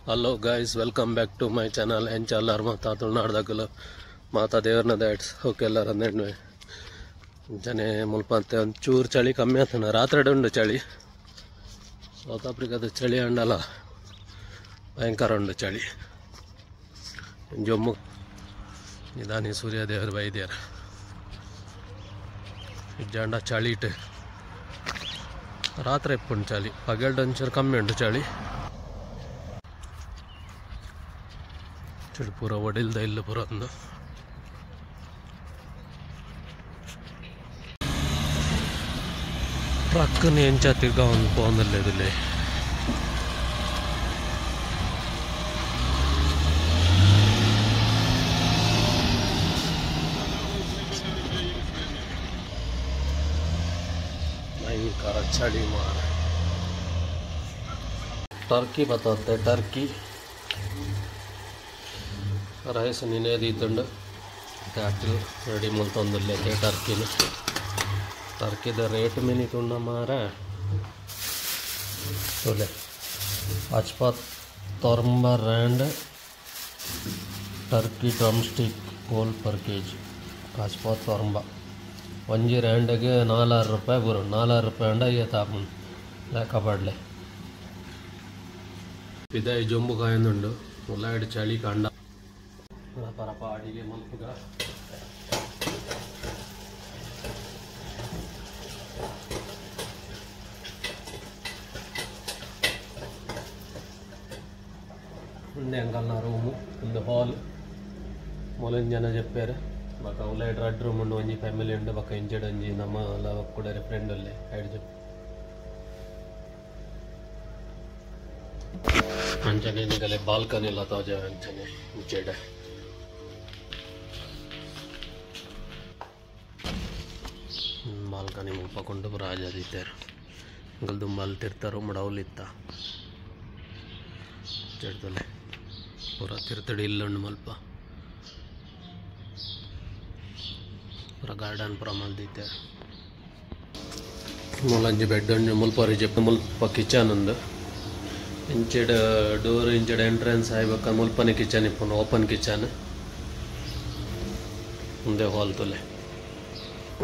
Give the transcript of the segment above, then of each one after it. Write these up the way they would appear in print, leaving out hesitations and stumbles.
Hello guys, welcome back to my channel. ಎಂಚಲ್ಲಾರ್ ಮಾತಾ ತುಳುನಾಡ್ದಕುಲು ಮಾತಾ ದೇವ್ರನ that's okay ಎಲ್ಲರ ಅಂದೇಣ್ವೆ ಅಂಚನೆ ಮುಲ್ಪ ಒಂಚೂರು ಚಳಿ ಕಮ್ಮಿ ಆಗ್ತಾನೆ. ರಾತ್ರಿ ಉಂಡು ಚಳಿ. ಸೌತ್ ಆಫ್ರಿಕಾದ ಚಳಿ ಅಂಡಲ್ಲ, ಭಯಂಕರ ಉಂಡು ಚಳಿ. ಜಮ್ಮು ನಿಧಾನಿ ಸೂರ್ಯದೇವರು ಬೈದ್ಯಾರ ಇಜ್ಜಾಂಡ ಚಳಿ ಇಟ್ಟು ರಾತ್ರಿ ಇಪ್ಪುಂಡು ಚಳಿ, ಪಗಲ್ಡ್ ಒಂಚೂರು ಕಮ್ಮಿ ಉಂಟು ಚಳಿ. ಚಳಿ ಪೂರ ಒಡಿಲ್ದ ಇಲ್ಲ ಪೂರ ಒಂದು ಟ್ರಕ್ ಎಂಚ ತಿರ್ಗ ಒಂದು ಪೋಂದಲ್ಲ ಇದಿಲ್ಲ. ಭಯಂಕರ ಚಳಿ ಮಾರ. ಟರ್ಕಿ ಬರ್ತದೆ, ಟರ್ಕಿ ರೈಸ್ ನಿನೇದಿತ್ತುಂಡು ಅಕ್ಲು ರೆಡಿ ಮುಲ್ತೊಂದುಲ್ಲೆ ಟರ್ಕಿನ. ಟರ್ಕಿದ ರೇಟ್ ಮಿನಿ ತುಂಡ ಮಾರ ತೊಲೆ 59 rand turkey drumstick whole per K G. 59 ಒಂಜಿ ರ್ಯಾಂಡ್ಗೆ 4 ರೂಪಾಯಿ ಬರು, 4 ರೂಪಾಯಿ ಅಂಡ ಏತಾಪುಂಡು ಲೆಕ್ಕ ಪಡ್ಲೆ. ಪಿದಾಯಿ ಜೊಂಬು ಕಾಯೊಂದುಂಡು ಮುಲ್ಲಾಯ್ಡ್ ಚಳಿ ಕಂಡ ಪರಪ ಅಡಿಗೆ ಮಲ್ಪುಗ. ఉండే అంకల్న రూము ಒಂದು ಹಾಲ್ ಮೊಲನ್ ಜನ చెప్పారు. ಬಕ ಉಲೈಡ್ ರಡ್ ರೂಮ್ ಉಂಡು, ಒಂಜಿ ಫ್ಯಾಮಿಲಿ ಉಂಡು, ಬಕ ಇಂಚೆಡ್ ಒಂಜಿ ನಮ್ಮ ಕೂಡ ಫ್ರೆಂಡ್ ಅಲ್ಲೇ ಐಡ್ చెప్పು. ಅಂಚನೆ ನಿಗಲೆ ಬಾಲ್ಕನಿ ಎಲ್ಲ ತೋಜ ಅಂಚನೆ ಇಂಚೆಡ್ ಬಾಲ್ಕನಿ ಮುಲ್ಪಕೊಂಡು ರಾಜದಿತ್ತಾರೆ. ದುಂಬಲ್ ತಿರ್ತಾರು ಮಡೌಲಿತ್ತ ಚೆಡ್ದಲೆ ಪೂರ ತಿರ್ತಡಿ ಇಲ್ಲುಂಡು ಮಲ್ಪ ಪೂರ ಗಾರ್ಡನ್ ಪೂರ ಮಲ್ದಿತ್ತಾರೆ. ಮೂಲಂಜಿ ಬೆಡ್ ಉಂಡು ಮುಲ್ಪ ರಿಜೆಪ್ಟ್ ಮುಲ್ಪ ಕಿಚನ್ ಉಂದು. ಇಂಚೆಡ್ ಡೋರ್ ಇಂಚೆಡ್ ಎಂಟ್ರೆನ್ಸ್ ಆಯ್ಬೇಕ ಮುಲ್ಪನೆ ಕಿಚನ್ ಇಪ್ಪುಂಡು, ಓಪನ್ ಕಿಚನ್. ಮುಂದೆ ಹಾಲ್ ತುಲೆ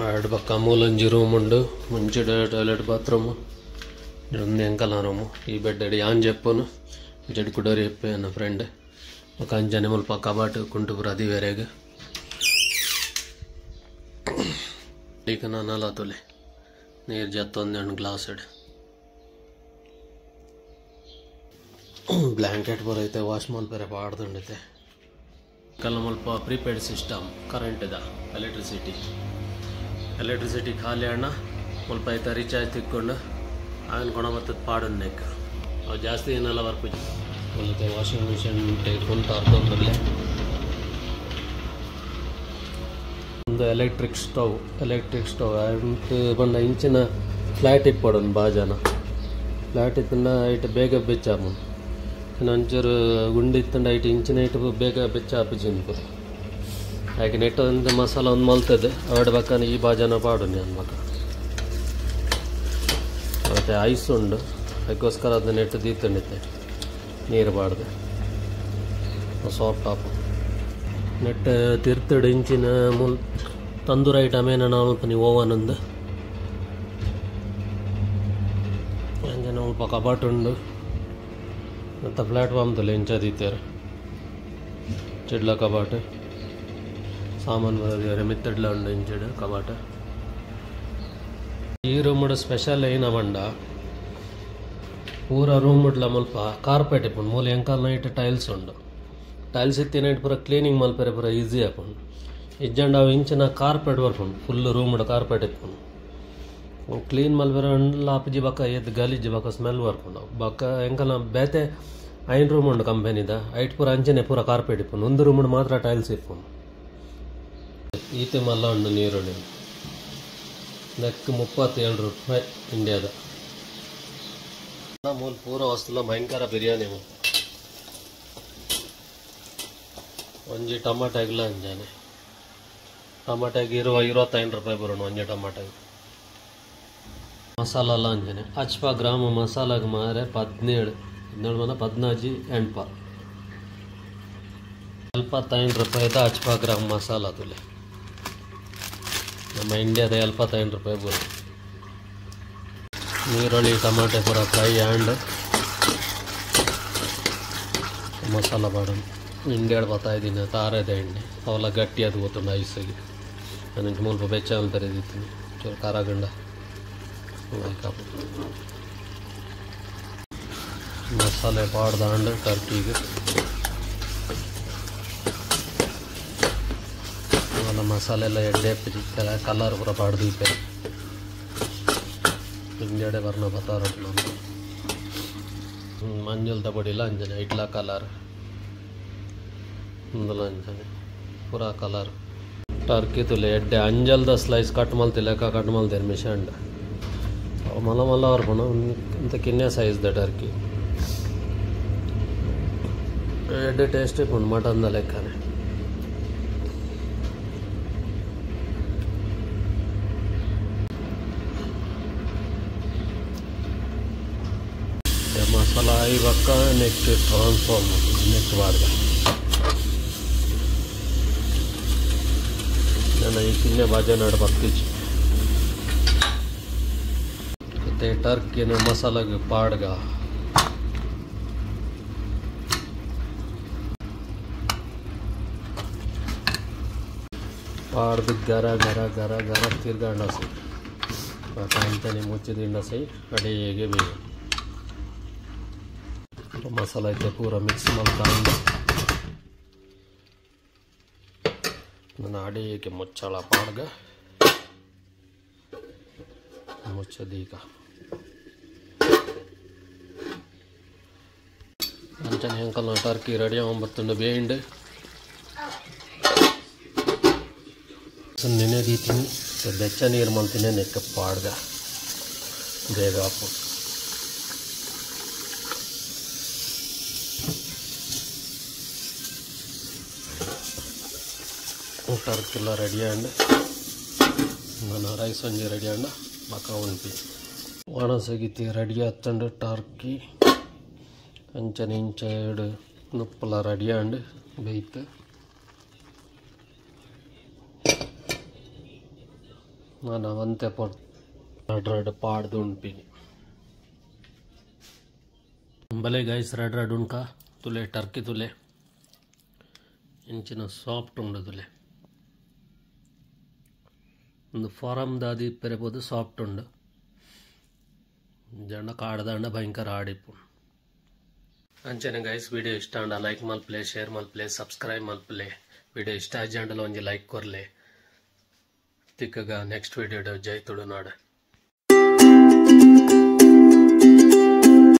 ಎರಡು ಪಕ್ಕ ಮೂಲಂಜಿ ರೂಮ್ ಉಂಡು, ಮುಂಚೆಡ್ ಟಾಯ್ಲೆಟ್ ಬಾತ್ರೂಮ್, ಒಂದು ಎಂಕಲ್ನ ರೂಮು. ಈ ಬೆಡ್ ಅಡಿ ಯಾನ್ ಜೆಪ್ಪುನು ಜಡ್ ಕುಡೋರಿ ಎಪ್ಪೆ ನನ್ನ ಫ್ರೆಂಡ್. ಬೊಕ ಅಂಚನೆ ಮುಲ್ಪ ಕಬಾಟ್ ಕುಂಟು ಪೂರ ಅದಿ ಬೇರೆಗ್ ಈಗ ನಲ್ಲ ತುಲೆ ನೀರು ಜತ್ತೊಂದು ಗ್ಲಾಸ್ ಇಡ್ ಬ್ಲ್ಯಾಂಕೆಟ್ ಬರೈತೆ ವಾಶ್ ಮಲ್ಪೆರೆ ಪಾಡ್ದುಂಡೈತೆ. ಕಲ್ಲ ಮುಲ್ಪ ಪ್ರೀಪೇಯ್ಡ್ ಸಿಸ್ಟಮ್ ಕರೆಂಟ್ ಇದ ಎಲೆಕ್ಟ್ರಿಸಿಟಿ. ಎಲೆಕ್ಟ್ರಿಸಿಟಿ ಖಾಲಿ ಅಣ್ಣ ಮುಲ್ಪ ಐತ ರೀಚಾರ್ಜ್ ತಿಕ್ಕೊಂಡು ಆಯ್ನ ಕೊಣ ಬರ್ತದೆ ಪಾಡನ್ನೆಕ್ ಅವು ಜಾಸ್ತಿ ಏನೆಲ್ಲ ಬರ್ಪುಜಿ. ಮತ್ತೆ ವಾಷಿಂಗ್ ಮಿಷಿನ್ ಕುಂತ ಅರ್ಧೊಂದಲ್ಲೇ ಒಂದು ಎಲೆಕ್ಟ್ರಿಕ್ ಸ್ಟವ್. ಎಲೆಕ್ಟ್ರಿಕ್ ಸ್ಟವ್ ಅಂಟ್ ಬಂಡ ಇಂಚಿನ ಫ್ಲ್ಯಾಟ್ ಇಪ್ಪಡೊಂದು ಭಾಳ ಜನ ಫ್ಲ್ಯಾಟ್ ಇತ್ತಂಡ ಐಟ್ ಬೇಗ ಬೆಚ್ಚಾಪುಂಡು. ಒಂಚೂರು ಗುಂಡು ಇತ್ತಂಡ ಐಟ್ ಇಂಚಿನ ಐಟ್ ಬೇಗ ಬೆಚ್ಚ ಆಪುಜಿ ಪೂರ. ಹಾಗೆ ನೆಟ್ ಒಂದು ಮಸಾಲ ಒಂದು ಮಲ್ತದೆ ಅವಡ ಬಕ್ಕನ ಈ ಬಾಜನ ಪಾಡುನಿ ಅನ್ಬಕ. ಮತ್ತು ಐಸ್ ಉಂಡು, ಅದಕ್ಕೋಸ್ಕರ ಅದನ್ನ ನೆಟ್ಟು ದೀತಂಡಿತ್ತೆ ನೀರು ಬಾಡ್ದೆ ಸಾಫ್ಟ್ ಟಾಪ್ ನೆಟ್ ತಿರ್ತಡು ಇಂಚಿನ ಮುಲ್ ತಂದೂರು ಐಟಮ್ ಏನ ಮಲ್ಪನಿ ಓವನ್ ಉಂದು. ಅಂಚನೆ ಮುಲ್ಪ ಕಬಾಟ್ ಉಂಡು ಮತ್ತು ಪ್ಲಾಟ್ಫಾರ್ಮ್ ತಲೆ ಇಂಚ ದೀತಾರೆ ಚಿಡ್ಲ ಕಬಾಟ್ ಸಾಮಾನು ಬರೋದು ಮಿತ್ತಡ್ಲ ಉಂಡು ಇಂಚೆಡ್ ಕಬಾಟ್. ಈ ರೂಮ್ ಸ್ಪೆಷಲ್ ಏನ ಬಂಡ ಪೂರ ರೂಮ್ ಉಡ್ಲ ಮುಲ್ಪ ಕಾರ್ಪೆಟ್ ಇಪ್ಪುಂಡು. ಮೂಲ ಎಂಕಲ್ ನೈಟ್ ಟೈಲ್ಸ್ ಉಂಡು. ಟೈಲ್ಸ್ ಇತ್ತಿ ನೈಟ್ ಪೂರ ಕ್ಲೀನಿಂಗ್ ಮಲ್ಪೆರೆ ಪೂರ ಈಸಿ ಆಪುಂಡು. ಇಜ್ಜಂಡ ಅವು ಇಂಚಿನ ಕಾರ್ಪೆಟ್ ಬರ್ಪುಂಡು, ಫುಲ್ ರೂಮ್ ಕಾರ್ಪೆಟ್ ಇಪ್ಪುಂಡು. ಕ್ಲೀನ್ ಮಲ್ಪೆರೆ ಉಂಡ್ಲ ಆಪುಜಿ ಬಕ್ಕ ಏತ್ ಗಲೀಜು ಬಕ್ಕ ಸ್ಮೆಲ್ ಬರ್ಪುಂಡು. ಬಕ್ಕ ಎಂಕಲ್ನ ಬೇತೆ ಐನ್ ರೂಮ್ ಉಂಡು ಕಂಪೆನಿದ ಐಟ್ ಪೂರ ಅಂಚನೆ ಪೂರ ಕಾರ್ಪೆಟ್ ಇಪ್ಪುಂಡು. ಒಂದು ರೂಮ್ ಮಾತ್ರ ಟೈಲ್ಸ್ ಇಪ್ಪುಂಡು. ಈತೆ ಮಲ್ಲ ಉಂಡು ನೀರುಳ್ಳಿ ನೆಕ್ 37 ರೂಪಾಯಿ ಇಂಡಿಯಾದ. ಮೂಲ ಪೂರ ವಸ್ತುಲ ಭಯಂಕರ ಬಿರಿಯಾನಿ. ಒಂಜಿ ಟಮಾಟಾಗ್ಲ ಅಂಜಾನೆ ಟಮಾಟಾಗಿ ಇರುವ 25 ರೂಪಾಯಿ ಬರೋಣ ಒಂಜಿ ಟಮಾಟಾಗಿ. ಮಸಾಲ ಅಂಜನೆ ಅಚ್ಪ ಗ್ರಾಮ ಮಸಾಲಾಗ ಮಾರೆ 17 17 14 ಎಂಪ 75 ರೂಪಾಯಿದ ಅಚ್ಪಾ ಗ್ರಾಮ್ ಮಸಾಲ ತುಲೆ ನಮ್ಮ ಇಂಡಿಯಾದ 75 ರೂಪಾಯಿ ಬರು ನೀರುಳ್ಳಿ ಟಮಾಟೆ ಪೂರ ಫ್ರೈ ಆ್ಯಂಡ್ ಮಸಾಲ ಬಾಡೋಣ ಇಂಡಿಯಾಡ್ ಬತ್ತಾಯಿದ್ದೀನಿ ತಾರದ ಎಣ್ಣೆ ಅವೆಲ್ಲ ಗಟ್ಟಿ ಅದು ಗೊತ್ತುಂಡು ಐಸಾಗಿ ನನಗೆ ಮುಲ್ಪ ಬೆಚ್ಚ ಅಂತಾರೆ ಚೂರು ಖಾರ ಗಂಡ ಮಸಾಲೆ ಪಾಡ್ದಾಂಡು ಟರ್ಕಿಗೆ ಅವೆಲ್ಲ ಮಸಾಲೆ ಎಲ್ಲ ಎಡ್ಡೆ ಕಲರ್ ಪೂರ ಪಾಡ್ದು ಇಂಡಿಯಾಡೆ ಬರ್ನ ಬತ್ತಾರ ಮಂಜಲ್ದ ಪೊಡಿಲ ಅಂಜನೆ ಇಡ್ಲ ಕಲರ್ ಇಂದಲ ಅಂಜನೆ ಪೂರಾ ಕಲರ್ ಟರ್ಕಿ ತುಲೆ ಎಡ್ಡೆ ಅಂಜಲ್ದ ಸ್ಲೈಸ್ ಕಟ್ ಮಲ್ತಿ ಲೆಕ್ಕ ಕಟ್ ಮಲ್ತೇನೆ ಮಿಷಂಡ್ ಮಲ್ಲ ಮಲ್ಲ ಬರ್ಪುಂಡು ಇಂತ ಕಿನ್ನೆ ಸೈಜ್ the Turkey ಎಡ್ಡೆ ಟೇಸ್ಟ್ ಇಪ್ಪುಂಡು ಮಟನ್ದ ಲೆಕ್ಕನೆ ಮಸಾಲ ಇವಾಗ ನೆಕ್ ಟ್ರಾನ್ಸ್ಫಾರ್ಮ್ ನೆಕ್ ಬಾರ್ದ ನಾನು ಈ ಕಿನ್ನೆ ಬಾಜೆ ನಾಡು ಬತ್ತಿಜಿ ಮತ್ತು ಟರ್ಕಿನ ಮಸಾಲಾಗ ಪಾಡ್ಗ ಪಾಡ್ದು ಗರ ಗರ ಗರ ಗರ ತಿರ್ಗಂಡ ಸೈ ಅಂತಾನೆ ಮುಚ್ಚಿದಿಂಡ ಸೈ ಅಡಿಗೆ ಬೇಗ ಮಸಾಲ ಐತೆ ಪೂರ ಮಿಕ್ಸ್ ಮಾಡ್ಕೊಂಡು ನನ್ನ ಅಡಿಗೆ ಮುಚ್ಚಳ ಪಾಡ್ಗ ಮುಚ್ಚದೀಗ ಅಂಚನೆ ಹೆಂಕಲ್ನ ಟರ್ಕಿ ರೆಡಿ ಆಗೊಂಬತ್ತುಂಡು ಬೇಂಡ್ ನೆನೆ ದೀತೀನಿ ಬೆಚ್ಚ ನೀರು ಮಲ್ತೀನಿ ನೆಕ್ಕ ಪಾಡ್ಗ ಬೇಗ ಹಾಕು ಟರ್ಕಿಲ್ಲ ರೆಡಿ ಆಂಡ್ ನಾನು ರೈಸ್ ಒಂಜಿ ರೆಡಿ ಆಂಡ್ ಬಕ ಉಂಪಿ ಒಣಸಗಿತಿ ರೆಡಿ ಆತಂಡು ಟರ್ಕಿ ಅಂಚನೆ ಇಂಚೆಡ್ ನುಪ್ಪಲ ರೆಡಿ ಆಂಡ್ ಬೇಯ್ತು ನಾನು ಒಂತೆ ಪೊರ್ ರೆಡ್ ರೆಡ್ ಪಾಡ್ದು ಉಂಪಿನಿ ಬಲೆ ಗೈಸ್ ರೆಡ್ ರೆಡ್ ಉಣ್ಕ ತುಲೆ ಟರ್ಕಿ ತುಲೆ ಇಂಚಿನ ಸಾಫ್ಟ್ ಉಂಡು ತುಲೆ ಒಂದು ಫಾರಮ್ ದಾದಿ ಪೆರೆಬೋದು ಸಾಫ್ಟ್ ಉಂಡು ಜನ ಕಾಡ್ದಾಂಡ ಭಯಂಕರ ಆಡಿಪ್ಪು ಅಂಚನೆ ಗೈಸ್ ವಿಡಿಯೋ ಇಷ್ಟ ಅಂಡ ಲೈಕ್ ಮಲ್ಪಲೆ ಶೇರ್ ಮಲ್ಪಲೆ ಸಬ್ಸ್ಕ್ರೈಬ್ ಮಲ್ಪಲೆ ವಿಡಿಯೋ ಇಷ್ಟ ಆಜಾಂಡಲ ಒಂಜಿ ಲೈಕ್ ಕೊರ್ಲೆ ತಿಕ್ಕಗ ನೆಕ್ಸ್ಟ್ ವಿಡಿಯೋ ಜೈ ತುಳುನಾಡು.